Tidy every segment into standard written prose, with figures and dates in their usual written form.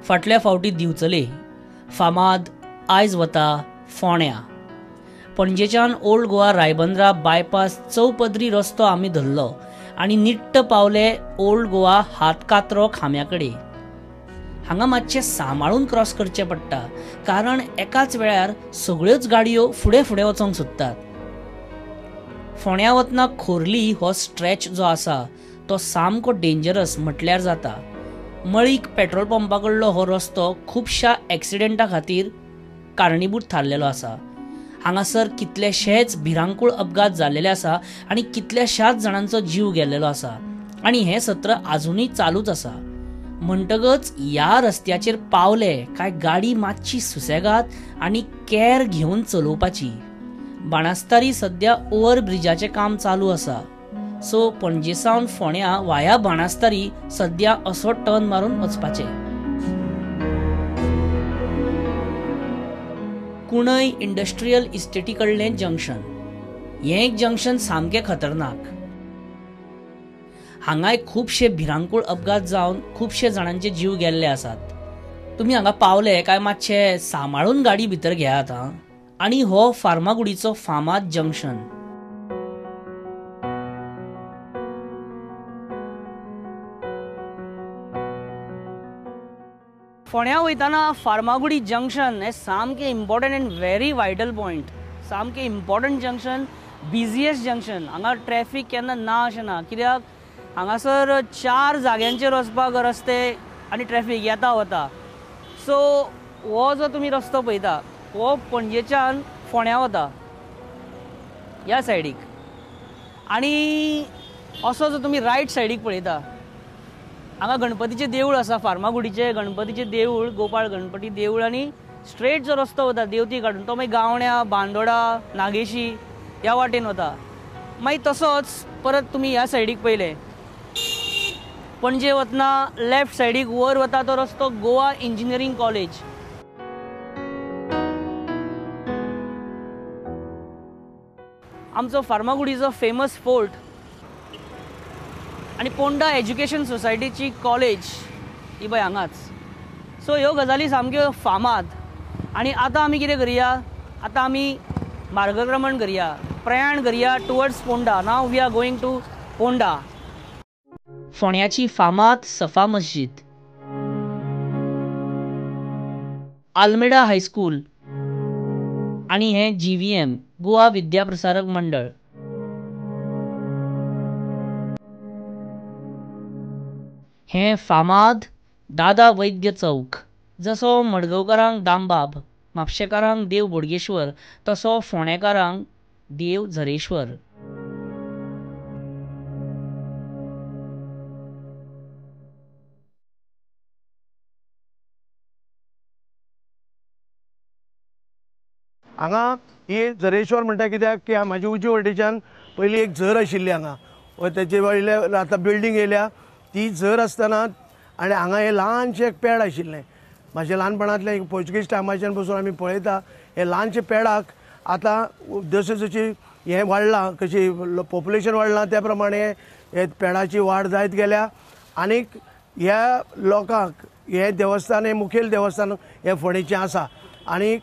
फाटल्या फावटी दिवचले, फामाद आयज वता फोंड्या. पणजेच्यान ओल्ड गोवा रायबंद्रा बायपास चौपदरी रस्तो आमी धरलो आनी निट्ट पावले ओल्ड गोवा हातकात्रो खांब्या कडेन. हांगा मातशें सांबाळून क्रॉस करचें पडटा, कारण एकाच वेळार सगळ्योच गाडयो फुडें फुडें वचोंक सोदतात. फोंड्या वतना खोर्ली हो स्ट्रेच जो आसा तो सामको डेंजरस म्हटल्यार जाता. मळीक पेट्रोल पंपा कडलो हो रस्तो खुबश्या एक्सिडेंटा खातीर कारणीभूत थारलेलो आसा. हांगासर कितलेशेच भिरांकूळ अपघात जाल्लेले आसा आनी कितल्याशाच जाणांचो जीव गेल्लेलो आसा आनी हें सत्र आजुनूय चालूच आसा. म्हणटकच ह्या रस्त्याचेर पावले काय गाडी मातशी सुसेगाद आनी केर घेवन चलोवपाची. बाणास्तारी सद्या ओवर ब्रिजाचें काम चालू आसा. सो पणजे सावन फोंड्या वाया बाणास्तारी सद्या असो टर्न मारून वचपाचें. कुणय इंडस्ट्रियल इस्टेटी कडलें जंक्शन. हें एक जंक्शन सामकें खतरनाक. हांगाय खुबशे भिरांकूळ अपघात जावन खुबशे जाणांचे जीव गेल्ले आसात. तुमी हांगा पावले काय मातशे सांबाळून गाडी भितर घेयात. हां, आनी हो फार्मागुडीचो फामाद जंक्शन. फोंड्या वयतना फार्मागुडी जंक्शन हें सामकें important and very vital point. सामकें इम्पॉर्टंट जंक्शन, बिजिएस्ट जंक्शन. हांगा ट्रॅफिक केन्ना ना अशें ना, कित्याक हांगासर 4 जाग्यांचेर वचपाक रस्ते आनी ट्रॅफिक येता वता. सो हो जो तुमी रस्तो पळयता हो पणजेच्यान फोंड्या वता ह्या सायडीक, आनी असो जो तुमी रायट सायडीक पळयता हांगा गणपतीचें देवूळ आसा, फार्मागुडीचें गणपतीचें देवूळ, गोपाळ गणपती देवूळ. आनी स्ट्रेट जो रस्तो वता देवती काडून तो मागीर गावण्या, बांदोडा, नागेशी ह्या वाटेन वता. मागीर तसोच परत तुमी ह्या सायडीक पळयले पणजे वतना लेफ्ट सायडीक वर वता तो रस्तो गोवा इंजिनियरींग कॉलेज. आमचो फार्मागुडीचो फेमस फोर्ट आनी पोंडा एज्युकेशन सोसायटीची कॉलेज ही पळय हांगाच. सो ह्यो गजाली सामक्यो फामाद. आनी आतां आमी कितें करया, आतां आमी मार्गक्रमण करया, प्रयाण करया towards Ponda. Now we are going to Ponda. फोंड्याची फामाद सफा मस्जिद, आल्मेडा हायस्कूल आनी हें GVM Goa Vidyaprasarak मंडळ. हें फामाद दादा वैद्य चौक. जसो मडगांवकारांक दामबाब, म्हापशेकारांक देव बोडगेश्वर, तसो फोंडेकारांक देव झरेश्वर. हांगा ही झरेश्वर म्हणटा कित्याक की म्हाजे उजवे वटेच्यान पयलीं एक झर आशिल्ली हांगा, तेजे वयले आतां बिल्डींग येयल्या ती झर आसतना, आनी हांगा हें ल्हानशें एक पेड आशिल्लें. म्हाजे ल्हानपणांतलें पोर्चुगीज टायमाच्यान पसून आमी पळयता हे ल्हानशे पेडाक आतां जशें जशें हें वाडलां, कशी पॉप्युलेशन वाडलां त्या प्रमाणे हे पेडाची वाड जायत गेल्या. आनीक ह्या लोकांक हें देवस्थान, हें मुखेल देवस्थान हें फोंडेचें आसा आनी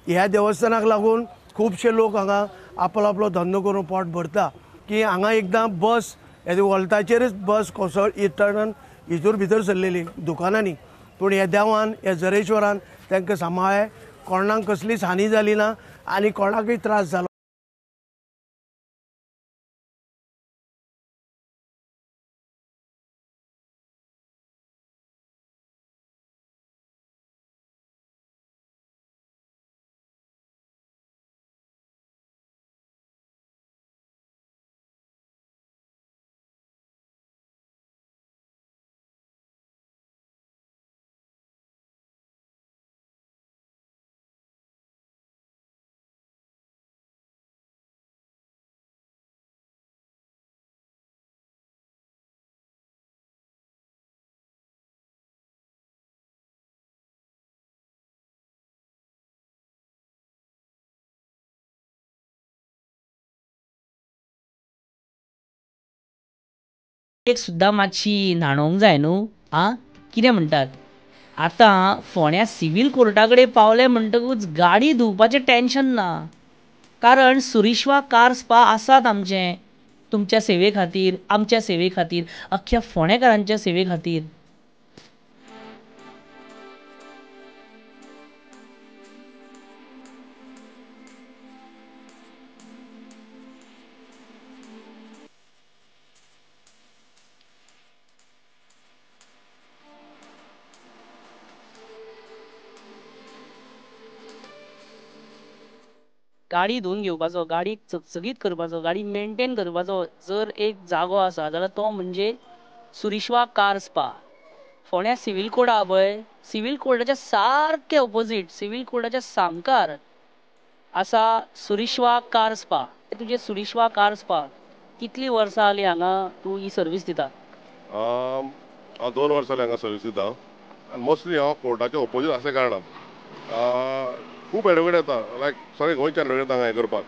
ह्या देवस्थानाक लागून खुबशे लोक हांगा आपलो आपलो धंदो करून पोट भरता. की हांगा एकदां बस वोल्ताचेरच बस कोसळ इतरन हितूर भितर सरलेली दुकानांनी, पूण ह्या देवान, ह्या झरेश्वरान तांकां सांबाळ्ळें, कोणाक कसलीच हानी जाली ना आनी कोणाकूय त्रास जालो. एक सुद्दां मातशी न्हाणोवंक जाय न्हू. आं, कितें म्हणटात? आतां फोंड्या सिवील कोर्टा कडेन पावले म्हणटकूच गाडी धुवपाचें टेन्शन ना, कारण सुरिश्वा कार स्पा आसात आमचें तुमच्या सेवे खातीर, आमच्या सेवे खातीर, अख्ख्या फोंडेकारांच्या सेवे खातीर. गाडी धुवन घेवपाचो, गाडी चकचकीत करपाचो, गाडी मेंटेन करपाचो जर एक जागो आसा जाल्यार तो म्हणजे सुरिश्वा कार स्पा. फोंड्या सिवील कोर्ट आहा पळय, सिवील कोर्टाच्या सारकें ओपोजीट, सिवील कोर्टाच्या सामकार आसा सुरिश्वा कार स्पा. तुजें सुरिश्वा कार स्पा कितलीं वर्सां जालीं हांगा तूं ही सर्वीस दिता? हांव 2 वर्सां जालीं हांगा सर्वीस दिता आनी मोस्टली हांव कोर्टाच्या ओपोजीट आसल्या कारणान खूब एडवोकेट येता, लायक सगळे गोंयचे एडवोकेट हांगा हें करपाक.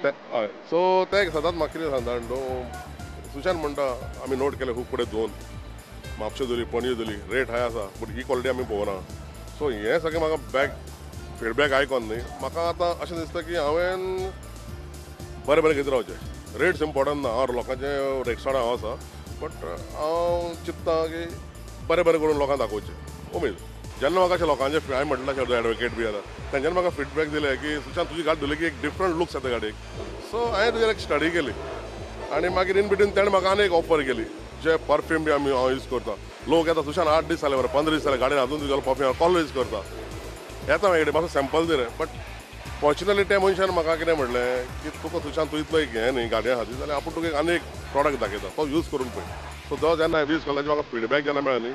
हय, सो ते सदांच म्हाका कितें सांगता सुशांत म्हणटा आमी नोट केले खूब कडेन धुवन म्हापशे धुली, पणजे धुली, रेट हाय आसा बट ही क्वॉलिटी आमी पळोवना. सो हें सगळें म्हाका बॅक फिडबॅक आयकोन न्ही म्हाका आतां अशें दिसता की हांवें बरें बरें घेत रावचें. रेट्स इम्पोर्टंट ना, हांव लोकांचें रेट्साण हांव आसा बट हांव चिंत्ता की बरें बरें करून लोकांक दाखोवचें उमेद. जेन्ना म्हाका अशें लोकांचे हांवें म्हटलां अशें एडवोकेट बी आसा तेंच्यांनी म्हाका फिडबॅक दिले की सुशांत तुजी गाडी धुली की एक डिफरंट लुक्स येता गाडयेक. सो हांवें तेजेर एक स्टडी केली आनी मागीर इन बिटवीन तेणें म्हाका आनी एक ऑफर केली जे परफ्यूम बी आमी हांव यूज करता. लोक येता सुशांत 8 दीस जाले बरें, 15 दीस जाले गाडयेन अजून तुजो परफ्यूम हांव कसलो यूज करता, येता म्हाजे कडेन मातसो सॅम्पल दिले. बट फॉर्च्युनेटली त्या मनशान म्हाका कितें म्हणलें की तुका सुशांत तूं इतलो एक हें न्ही गाडये खातीर जाल्यार आपूण तुका एक आनी एक प्रॉडक्ट दाखयता तो यूज करून पळय. सो तो जेन्ना यूज केलो ताची म्हाका फिडबॅक जेन्ना मेळ्ळो न्ही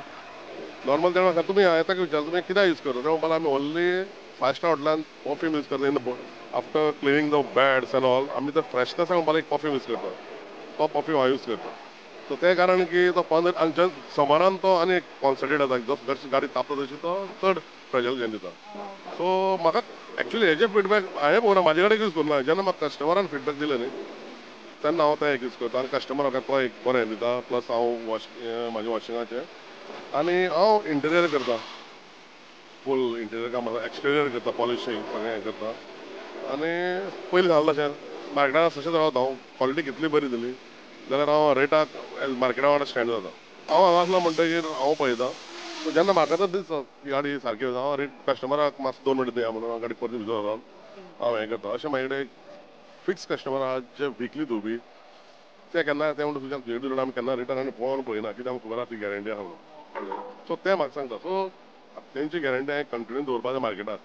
नॉर्मल तेणें म्हाका तुमी येता विचार तुमी कित्याक यूज करता, तें म्हणपाक आमी ओन्ली फायव स्टार हॉटेलान परफ्यूम यूज करता in the after cleaning the beds and all आमी ते फ्रेशनसा म्हणपाक एक परफ्यूम यूज करता, तो परफ्यूम हांव यूज करता. सो तें कारण की तो 15 आनी समरान तो आनी एक कॉन्सन्ट्रेट जाता, जशी गाडी तापता तशी तो चड प्रेशर घेवन दिता. सो म्हाका एक्चुली हेजे फिडबॅक हांवें पळोवना, म्हाजे कडेन यूज करूं ना, जेन्ना म्हाका कस्टमरान फिडबॅक दिले न्ही तेन्ना हांव तें एक यूज करता आनी कस्टमर म्हाका तो एक बरें दिता. प्लस हांव वॉश म्हाजें वॉशिंगाचें आनी हांव इंटिरियर करता, फूल इंटिरियर काम आसा, एक्सटेरियर करता, पॉलिशींग सगळें हें करता. आनी पयलीं सांगलें तशें मार्केटान तशेंच रावता हांव, क्वॉलिटी कितली बरी दिली जाल्यार हांव रेटाक मार्केटा वांगडा स्टँड जाता. हांव हांगा आसलो म्हणटकीर हांव पळयता, सो जेन्ना म्हाका तर दिसता की गाडी सारकी वता हांव रेट कस्टमराक मातसो 2 मिनटां दिया म्हणून हांव गाडी परती भितर व्हरोन हांव हें करता. अशें म्हाजे कडेन फिक्स कस्टमर आहा जे विकली धुवपी ते केन्ना ते म्हणटा तुज्या तुजे कडेन आमी केन्ना रिटर्न आनी पळोवन पळयना कित्याक आमकां खबर आसा ती गॅरंटी आसा म्हणून. सो ते म्हाका सांगता. सो तेंची गॅरंटी हांवें कंटिन्यू दवरपाक जाय मार्केटाक.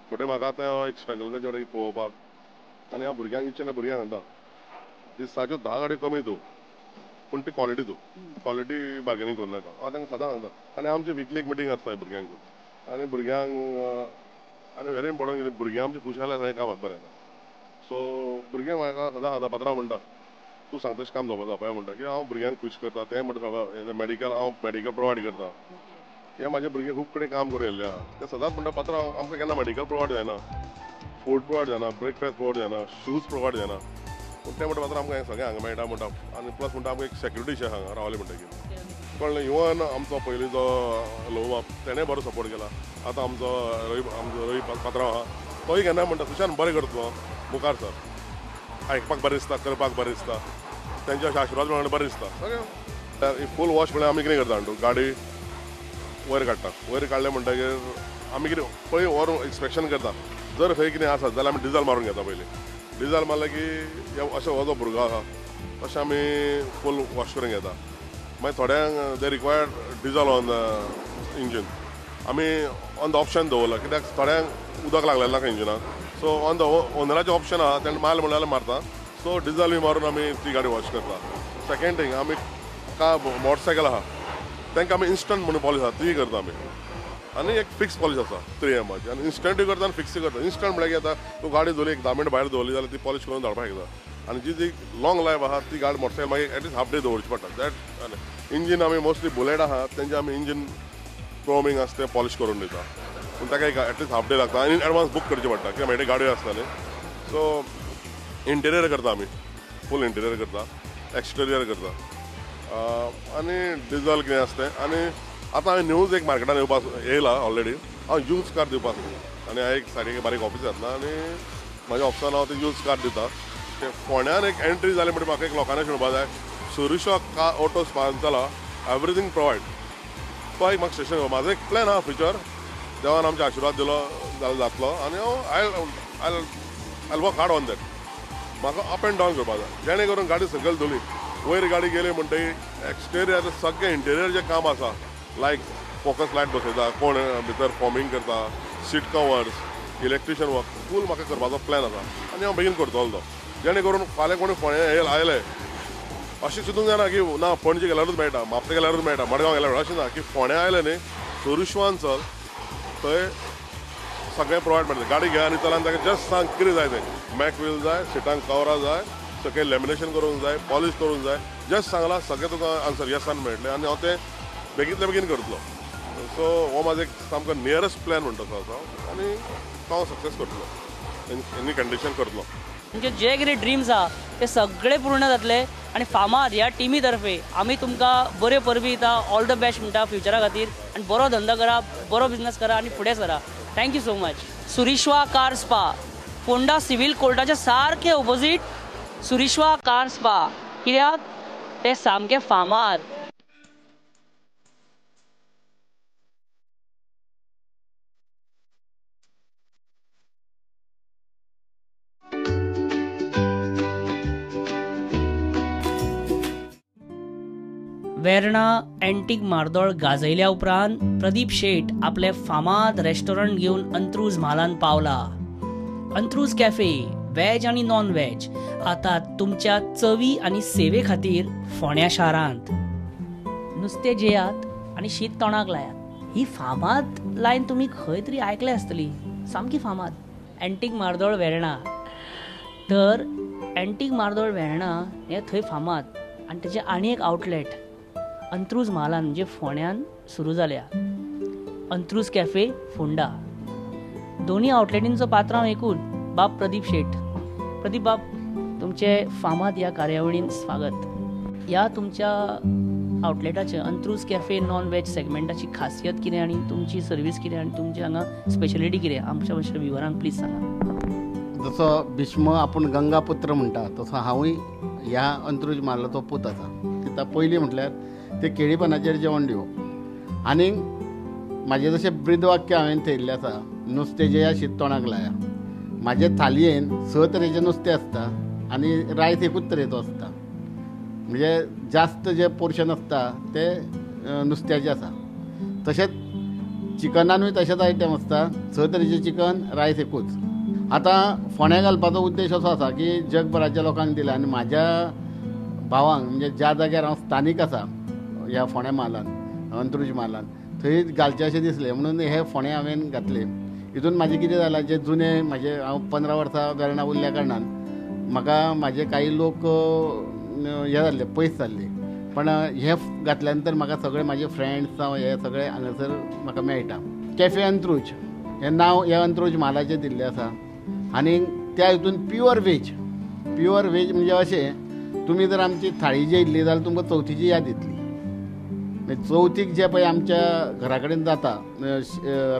म्हणटकीर म्हाका आतां एक स्ट्रगल करचें पडटा पळोवपाक आनी हांव भुरग्यांक इच्छा ना, भुरग्यांक सांगता दिसाच्यो 10 गाडयो कमी धुव पूण ती क्वॉलिटी धुव, क्वॉलिटी बार्गेनींग करूं नाका हांव तांकां सदां सांगता. आनी आमची विकली एक मिटींग आसता भुरग्यांक आनी भुरग्यांक आनी व्हेरी इम्पोर्टंट कितें भुरगीं आमची खुश जाल्यार हें काम बरें जाता. सो भुरगीं म्हाका सदां सांगता पात्रांव म्हणटा तूं सांगता तशें काम जावपाक जाय म्हणटा की हांव भुरग्यांक खूश करता. तें म्हणटा मॅडिकल हांव मॅडिकल प्रोवायड करता, हे म्हाजे भुरगे खूब कडेन काम करून येयल्ले आहा ते सदांच म्हणटा पात्रांव आमकां केन्ना मॅडिकल प्रोवायड जायना, फूड प्रोवायड जायना, ब्रेकफास्ट प्रोवायड जायना, शूज प्रोवायड जायना, पूण तें म्हणटा पात्रांव आमकां हें सगळें हांगा मेळटा म्हणटा. आनी प्लस म्हणटा आमकां एक सेक्युरिटी शें हांगा रावलें म्हणटकीर कळ्ळें. इवन आमचो पयलींचो ल्हवू बाब तेणें बरो सपोर्ट केला. आतां आमचो रवी पात्रांव आहा तोय केन्ना म्हणटा सुशांत बरें करता तूं मुखार सर, आयकपाक बरें दिसता, करपाक बरें दिसता, तेंचे अशें आशिर्वाद मेळोन बरें दिसता सगळें. फूल वॉश म्हळ्यार आमी कितें करता म्हणटू गाडी वयर काडटा, वयर काडलें म्हणटकीर आमी कितें पयलीं व्हरून इन्स्पेक्शन करता, जर खंय कितें आसा जाल्यार आमी डिजल मारून घेता पयलीं. डिजल मारलें की अशें हो जो भुरगो आसा तशें आमी फूल वॉश करून घेता. मागीर थोड्यांक they required diesel on the engine, आमी ऑन the option दवरला कित्याक थोड्यांक उदक लागलेलें नाका इंजिनाक. सो ऑन the ओनराचें ऑप्शन आहा तेणें मारलें म्हणल्यार मारता, सो डिजल बी मारून आमी ती गाडी वॉश करता. सेकेंड थींग आमी का मोटरसायकल आहा तांकां आमी इन्स्टंट म्हणून पॉलिश आसा ती करता आमी, आनी एक फिक्स पॉलिश आसा 3 एमाची आनी इन्स्टंटूय करता आनी फिक्सूय करता. इन्स्टंट म्हळ्यार कितें जाता तूं गाडी धुवली एक 10 मिनटां भायर दवरली जाल्यार ती पॉलिश करून धाडपाक शकता आनी जी जी लॉंग लायफ आहा ती गाडी मोटरसायकल मागीर एटलीस्ट हाफ डे दवरची पडटा. That आनी इंजीन आमी मोस्टली बुलेट आहा तेंचे आमी इंजीन क्रोमींग आसा तें पॉलिश करून दिता, पूण ताका एक एटलीस्ट हाफ डे लागता आनी एडवान्स बूक करचें पडटा कित्याक म्हाजे गाडयो आसता न्ही. सो इंटिरियर करता आमी, फूल इंटिरियर करता, एक्सटेरियर करता आनी डिजल कितें आसता तें. आनी आतां हांवें न्यूज एक मार्केटान येवपाक येयला ऑलरेडी. हांव यूज कार दिवपाक सोदता आनी हांवें एक सायडीक बारीक ऑफिस घातला आनी म्हाज्या ऑफिसान हांव ते यूज कार दिता. ते फोंड्यान एक एंट्री जाली म्हणटकीर म्हाका एक लोकांनी म्हणपाक जाय सुरिश्वा कार ऑटो स्पान चला एवरीथींग प्रोवायड. तो एक म्हाका स्टेशन म्हाजो एक प्लॅन आहा फ्युचर. देवान आमचे आशिर्वाद दिलो जाल्यार जातलो आनी हांव I I work hard on that. म्हाका अप एंड डावन करपाक जाय जेणे करून गाडी सकयल धुली वयर गाडी गेली म्हणटकीर एक्सटेरियर सगळें इंटेरियर जें काम आसा लायक फोकस लायट बसयता कोण भितर फॉर्मींग करता seat covers electrician work full म्हाका करपाचो प्लॅन आसा आनी हांव बेगीन करतलो तो जेणे करून फाल्यां कोणी फोंड्या आयले अशें चिंतूंक जायना की ना पणजे गेल्यारूच मेळटा म्हापशें गेल्यारूच मेळटा मडगांव गेल्यार अशें ना की फोंड्या आयले न्ही सुरिश्वान चल थंय सगळें प्रोवायड मेळटा. गाडी घे आनी चल आनी ताका जस्ट सांग कितें जाय तें मॅक व्हील जाय सिटांक कवरां जाय सकयल लॅमिनेशन करूंक जाय पॉलिश करूंक जाय जस्ट सांगलां सगळें तुका आन्सर येसान मेळटलें आनी हांव तें बेगींतल्या बेगीन करतलो. सो हो म्हाजो एक सामको नियरस्ट प्लॅन म्हणटा तो आसा आनी तो हांव सक्सेस करतलो एनी कंडिशन करतलो. तुमचे जे कितें ड्रिम्स आहा ते सगळे पूर्ण जातले आनी फामाद ह्या टिमी तर्फे आमी तुमकां बऱ्यो परबी दिता ऑल the best म्हणटा फ्युचरा खातीर आनी बरो धंदो करा बरो बिजनस करा आनी फुडें सरा. Thank you so much. Surishwa car spa Ponda civil कोर्टाच्या सारकें ओपोजीट सुरिश्वा कार स्पा कित्याक ते सामकें फामाद. वेर्णा एंटीक मार्दोळ गाजयल्या उपरांत प्रदीप शेट आपले फामाद रेस्टॉरंट घेवन अंत्रुज म्हालान पावला. अंत्रुज कॅफे वेज आनी नॉन वेज आतां तुमच्या चवी आनी सेवे खातीर फोंड्या शारांत. नुस्तें जेयात आनी शीत तोंडाक लायात ही फामाद लायन तुमी खंय तरी आयकल्या आसतली. सामकी फामाद एंटीक मार्दोळ वेर्णा. तर एंटीक मार्दोळ वेर्णा हें थंय फामाद आनी तेचें आनी एक आउटलेट अंत्रुज म्हालान म्हणजे फोंड्यान सुरू जाल्या अंत्रुज कॅफे फोंडा. दोन्ही आउटलेटींचो पात्रांव एकूच बाब प्रदीप शेट. प्रदीप बाब तुमचे फामाद ह्या कार्यावळीन स्वागत. ह्या तुमच्या आउटलेटाचे अंत्रुज कॅफे नॉन वेज सेगमेंटाची खासियत कितें आनी तुमची सर्वीस कितें आनी तुमची हांगा स्पेशलिटी कितें आमच्या मातशें विवरांक प्लीज सांगा. जसो भीष्म आपूण गंगा पुत्र म्हणटा तसो हांवूय ह्या अंत्रुज म्हालाचो पूत आसा. तिता पयलीं म्हटल्यार ते केळीपणाचेर जेवण दिवप आनी म्हाजें जशें ब्रीद वाक्य हांवें थेयल्लें आसा नुस्तें जेया शीत तोंडाक लाया. म्हाजे थालयेन 6 तरेचें नुस्तें आसता आनी रायस एकूच तरेचो आसता म्हणजे जास्त जे पोर्शन आसता ते नुस्त्याचें आसा. तशेंच चिकनानूय तशेंच आयटम आसता 6 तरेचें चिकन रायस एकूच. आतां फोंड्या घालपाचो उद्देश असो आसा की जगभराच्या लोकांक दिला आनी म्हाज्या भावांक म्हणजे ज्या जाग्यार हांव स्थानीक आसा ह्या फोंड्या म्हालान अंत्रुज म्हालान थंय घालचें अशें दिसलें म्हणून हे फोंडे हांवें घातले. हितून म्हाजें कितें जालां जे जुने म्हाजे हांव 15 वर्सां वेर्णा उरल्या कारणान म्हाका म्हाजे कांय लोक हे जाल्ले पयस जाल्ले पण हे घातल्या नंतर म्हाका सगळे म्हाजे फ्रेंड्स जावं हे सगळे हांगासर म्हाका मेळटा. कॅफे अंत्रुज हें नांव ह्या अंत्रुज म्हालाचें दिल्लें आसा आनी त्या हितून प्युअर वेज प्युअर वेज म्हणजे अशें तुमी जर आमची थाळी जेयल्ली जाल्यार तुमकां चवथीची याद येतली. चवथीक जे पळय आमच्या घरा कडेन जाता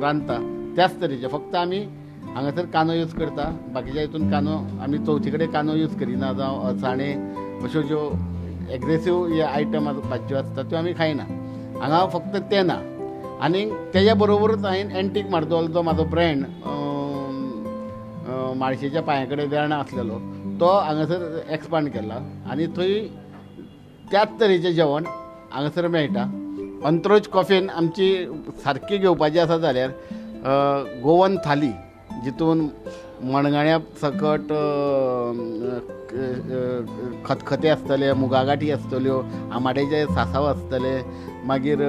रांदता त्याच तरेचें फक्त आमी हांगासर कांदो यूज करता बाकीच्या हितून कांदो आमी चवथी कडेन कांदो यूज करिना जावं अळसाणे अश्यो ज्यो एग्रेसीव हे आयटम भाजयो आसता त्यो आमी खायना. हांगा फक्त तें ना आनी तेज्या बरोबरूच हांवें एंटीक मार्दोळ जो म्हाजो ब्रँड माळशेच्या पांया कडेन वेर्णा आसलेलो तो हांगासर एक्सपांड केला आनी थंय त्याच तरेचें जेवण हांगासर मेळटा. अंत्रुज कॉफीन आमची सारकी घेवपाची आसा जाल्यार गोवन थाली जितून मणगण्या सकट खतखते आसतले मुगागाठी आसतल्यो आमाड्याचे सासाव आसतले मागीर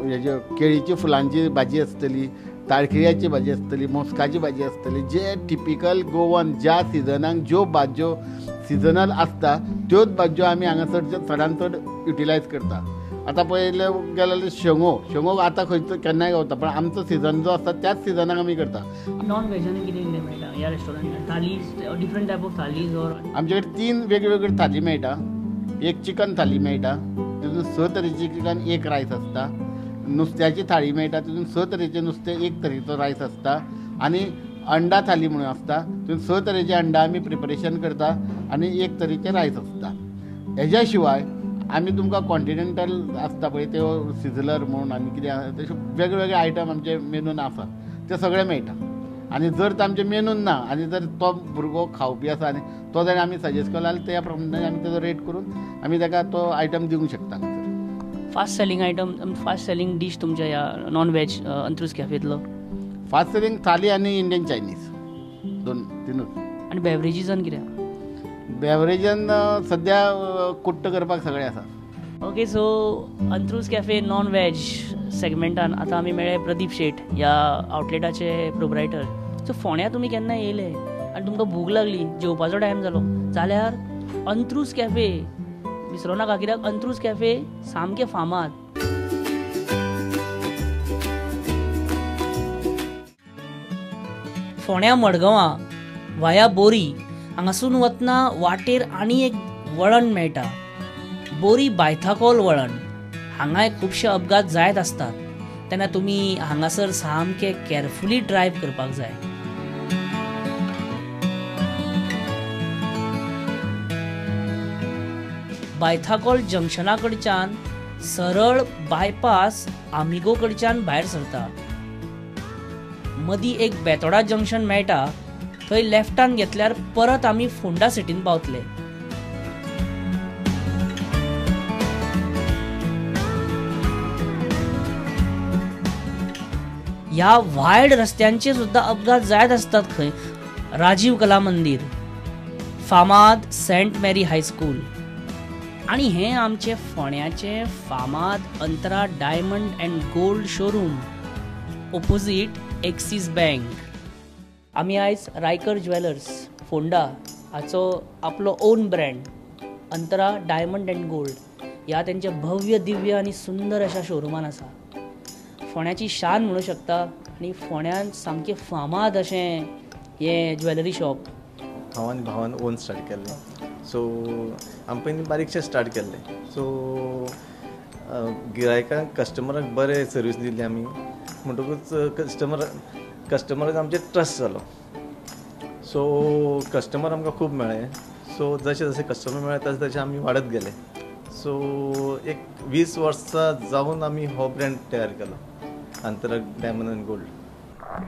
हेजे केळीची फुलांची भाजी आसतली ताळखिळ्याची भाजी आसतली मोस्काची भाजी आसतली. जे टिपिकल गोवन ज्या सिजनाक ज्यो भाजयो सिजनल आसता त्योच भाजयो आमी हांगासर चडान चड युटिलायज करता. आतां पळयलें गेल्यार शेंगो शेंगो आतां खंयचो केन्नाय गावता पण आमचो सिजन जो आसता त्याच सिजनाक आमी करता. नॉन वेजान कितें कितें मेळटा ह्या रेस्टॉरंटान? Thalis, different type of thalis or आमचे कडेन 3 वेगवेगळी थाली मेळटा. एक चिकन थाली मेळटा तितून 6 तरेची चिकन एक रायस आसता. नुस्त्याची थाळी मेळटा, तितून 6 तरेचें नुस्तें 1 तरेचो रायस आसता आनी अंडा थाली म्हणून आसता, तितून 6 तरेचे अंडा आमी प्रिपरेशन करता आनी 1 तरेचें रायस आसता. हेज्या शिवाय आमी तुमकां कॉन्टिनेंटल आसता पळय त्यो सिजलर म्हणून आनी कितें आसा तशे वेगवेगळे आयटम आमचे मेनून आसा ते सगळे मेळटा. आनी जर तर आमचे मेनून ना आनी जर तो भुरगो खावपी आसा आनी तो जर आमी सजेस्ट केलो जाल्यार त्या प्रमाणे आमी तेजो रेट करून आमी ताका तो आयटम दिवंक शकता. Fast selling item, fast selling dish तुमच्या ह्या नॉन व्हेज अंत्रुज कॅफेतलो? फास्ट सेलिंग थाली आनी इंडियन चायनीज, 2 3. आनी बेवरेजीसान कितें? बेवरेजान सद्या कुट्ट करपाक सगळें आसा. Okay, so Antruz cafe non veg सेगमेंटान आतां आमी मेळ्ळे प्रदीप शेट ह्या आउटलेटाचे प्रोपरायटर. सो फोंड्या तुमी केन्ना येयले आनी तुमकां भूक लागली, जेवपाचो टायम जालो जाल्यार अंत्रुज कॅफे विसरो नाका, कित्याक अंत्रुज कॅफे सामकें फामाद. फोंड्या मडगांवां वाया बोरी हांगासून वतना वाटेर आनी एक वळण मेळटा, बोरी बायथाकोल वळण. हांगाय खुबशे अपघात जायत आसतात, तेन्ना तुमी हांगासर सामके केअरफुली ड्रायव्ह करपाक जाय. बायथाकोल जंक्शना कडच्यान सरळ बायपास आमिगो कडच्यान भायर सरता, मदीं एक बेतोडा जंक्शन मेळटा, थंय लेफ्टान घेतल्यार परत आमी फोंडा सिटीन पावतले. ह्या वायड रस्त्यांचे सुद्धा अपघात जायत आसतात खंय. राजीव कला मंदिर, फामाद सेंट मेरी हायस्कूल आनी हें आमचें फोंड्याचें फामाद Antara diamond and gold showroom opposite Axis bank. आमी आयज रायकर ज्वेलर्स फोंडा हाचो आपलो own brand Antara diamond and gold ह्या तेंच्या भव्य दिव्य आनी सुंदर अशा शोरुमान आसा. फोंड्याची शान म्हणू शकता आनी फोंड्यान सामकें फामाद अशें हें ज्वेलरी शॉप. हांव आनी भावान ओन स्टार्ट केल्लें. सो आमी पयलीं बारीकशें स्टार्ट केल्लें. सो गिरायकांक कस्टमराक बरें सर्वीस दिली आमी, म्हणटकूच कस्टमराक आमचेर ट्रस्ट जालो. सो कस्टमर आमकां खूब मेळ्ळे. सो जशें जशें कस्टमर मेळ्ळे तशें तशें आमी वाडत गेले. सो एक 20 वर्सां जावन आमी हो ब्रँड तयार केलो, अंतरा डायमंड अँड गोल्ड.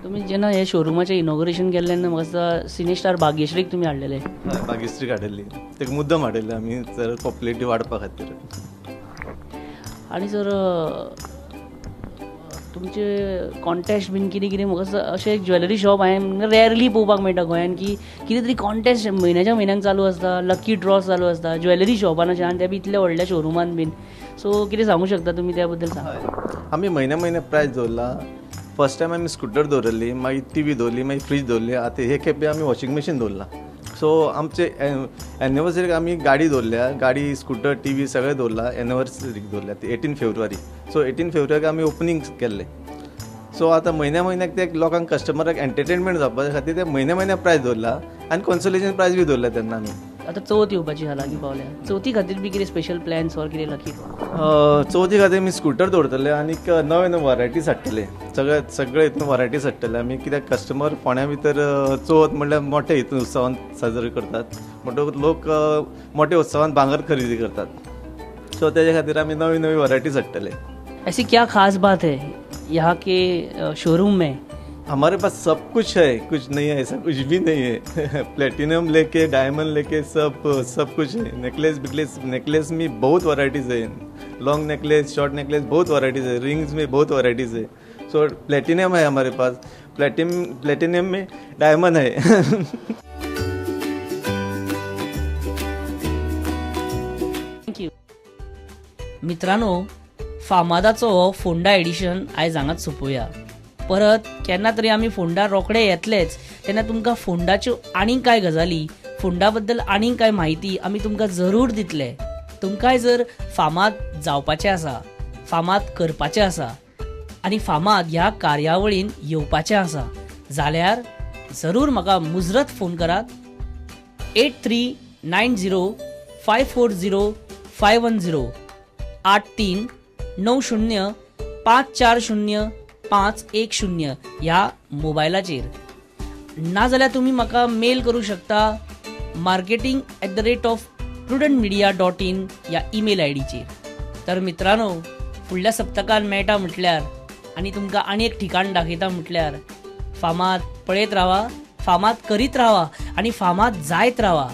तुमी जेन्ना हे शोरुमाचें इनॉग्रेशन केल्लें तेन्ना म्हाका दिसता सिने स्टार भाग्यश्रीक तुमी हाडलेले. हय, भाग्यश्रीक हाडिल्ली, ताका मुद्दम हाडिल्ले आमी जर पॉप्युलरिटी वाडपा खातीर. आनी सर तुमचे कॉन्टेस्ट बीन कितें कितें म्हाका अशें ज्वेलरी शॉप हांवें रेरली पळोवपाक मेळटा गोंयान की कितें तरी कॉन्टेस्ट म्हयन्याच्या म्हयन्याक चालू आसता, लकी ड्रॉ चालू आसता ज्वेलरी शॉपान अशें, आनी ते बी इतल्या व्हडल्या शोरुमान बीन. सो कितें सांगू शकता तुमी त्या बद्दल सांगा. आमी म्हयन्या म्हयन्या प्रायज दवरला. फर्स्ट टायम आमी स्कुटर दवरली, मागीर टी व्ही दवरली, मागीर फ्रीज दवरली, आतां हे खेपे आमी वॉशिंग मशीन दवरला. सो आमचे एनिवर्सरीक आमी गाडी दवरल्या, गाडी स्कुटर टी व्ही सगळें दवरला. एनिवर्सरीक दवरल्या ती 18 फेब्रुवारी. सो 18 फेब्रुवारीक आमी ओपनींग केल्लें. सो आतां म्हयन्या म्हयन्याक ते लोकांक कस्टमराक एंटरटेनमेंट जावपा खातीर ते म्हयन्या म्हयन्या प्रायज दवरला आनी कॉन्सोलेशन प्रायज बी दवरला तेन्ना आमी. आतां चवथ येवपाची आहा, लागीं पावल्या, चवथी खातीर बी कितें स्पेशल प्लॅन्स ऑर कितें लकी? चवथी खातीर आमी स्कुटर दवरतले आनीक नवे नवे वरायटीज हाडटले, सगळे सगळे हितून वरायटीज हाडटले आमी. कित्याक कस्टमर फोंड्या भितर चवथ म्हणल्यार मोठे हितून उत्सवान साजरो करतात, म्हणटकूच लोक मोठे उत्सवान भांगर खरेदी करतात. सो तेजे खातीर आमी नवी नवी वरायटीज हाडटले. ऐसी क्या खास बात है यहाँ के शोरूम में? हमारे पास सब कुछ है, कुछ नहीं है ऐसा कुछ भी नहीं है. प्लेटिनम लेके डायमंड लेके सब सब कुछ है. नेकलेस बिकलेस, नेकलेस में बहुत वैरायटीज़ है, लॉन्ग नेकलेस शॉर्ट नेकलेस बहुत वैरायटीज़ है, रिंग्स में बहुत वैरायटीज़ है. सो प्लेटिनम है हमारे पास, प्लेटिनम में डायमंड है. Thank you. मित्रांनो, फामादाचो हो फोंडा एडिशन आयज हांगाच सोंपोवया. परत केन्ना तरी आमी फोंडा रोखडे येतलेच, तेन्ना तुमकां फोंडाच्यो आनीक कांय गजाली, फोंडा बद्दल आनीक कांय म्हायती आमी तुमकां जरूर दितले. तुमकांय जर फामाद जावपाचें आसा, फामाद करपाचें आसा आनी फामाद ह्या कार्यावळीन येवपाचें आसा जाल्यार जरूर म्हाका मुजरत फोन करात. 8390 540 510 83 90 540 510 ह्या मोबायलाचेर. नाजाल्यार तुमी म्हाका मेल करूं शकता marketing@prudentmedia.in ह्या ईमेल आयडीचेर. तर मित्रांनो, फुडल्या सप्तकान मेळटा म्हटल्यार आनी तुमकां आनी एक ठिकाण दाखयता म्हटल्यार फामाद पळयत रावा, फामाद करीत रावा आनी फामाद जायत रावा.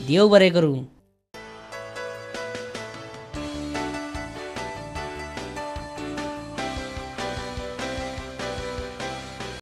देव बरें करूं.